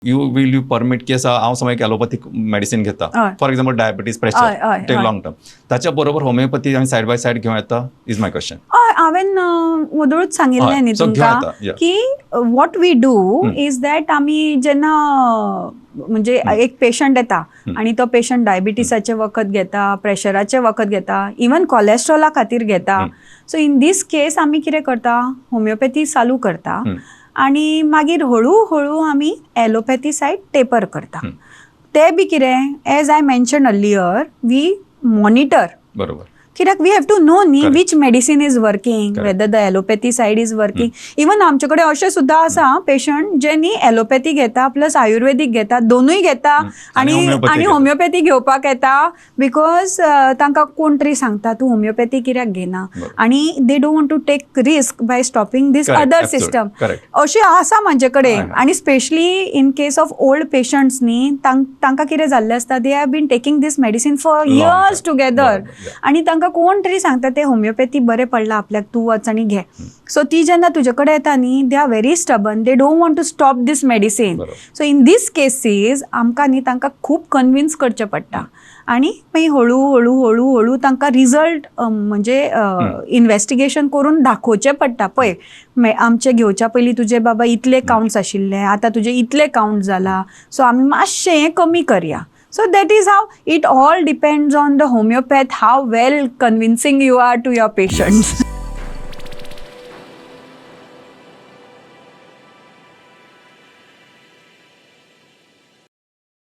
You will you permit की आसा, हांव समज एक एलोपॅथीक मेडिसीन घेता, फॉर एक्झाम्पल डायबिटीज, प्रेशर, हय, हय, टेक हय. लॉंग टर्म, ताच्या बरोबर होमिओपॅथी आमी सायड बाय सायड घेवं येता, is my question. हय, हांवें वदळूच सांगिल्लें न्ही so घेवं तुमकां येता, yeah. की what we do is that आमी जेन्ना म्हणजे एक पेशंट येता आनी तो पेशंट डायबिटीसाचें वखद घेता, प्रेशराचें वखद घेता, इवन कॉलेस्ट्रॉला खातीर घेता, सो इन दीस केस आमी कितें करता, होमिओपॅथी चालू करता आनी मागीर हळू हळू आमी एलोपॅथी सायड टेपर करता. ते बी कितें, as I mention earlier, we monitor, कित्याक we have to know न्ही which medicine is working, whether the allopathy side is working. Even आमचे कडेन अशें सुद्दां आसा पेशंट जे न्ही एलोपॅथी घेता प्लस आयुर्वेदीक घेता, दोनूय घेता आणि आणि homeopathy आणि घेता. होमिओपॅथी घेवपाक येता, because तांकां कोण तरी सांगता, तूं होमिओपॅथी कित्याक घेना? आणि they don't want to take risk by stopping this other system. अशें आसा म्हाजे कडेन. हय, हय. आणि specially in case of old patients न्ही, तांकां कितें जाल्लें आसता, they have been taking this medicine for Long years time. Together आणि तांकां कोण तरी सांगता, ते होमिओपॅथी बरें पडलां आपल्याक, तूं वच आनी घे. सो ती जेन्ना तुजे कडेन येता न्ही, they are very stubborn, they don't want to stop this medicine. So in these cases आमकां न्ही तांकां खूब कन्विन्स करचें पडटा आनी मागीर हळू हळू हळू हळू तांकां रिजल्ट, म्हणजे इन्वेस्टिगेशन करून दाखोवचें पडटा, पळय आमचे घेवच्या पयलीं तुजे बाबा इतले काउंट्स आशिल्ले, आतां तुजे इतले काउंट जाला, सो आमी मातशें हें कमी करया. So that is how it all depends on the homeopath, how well convincing you are to your patients.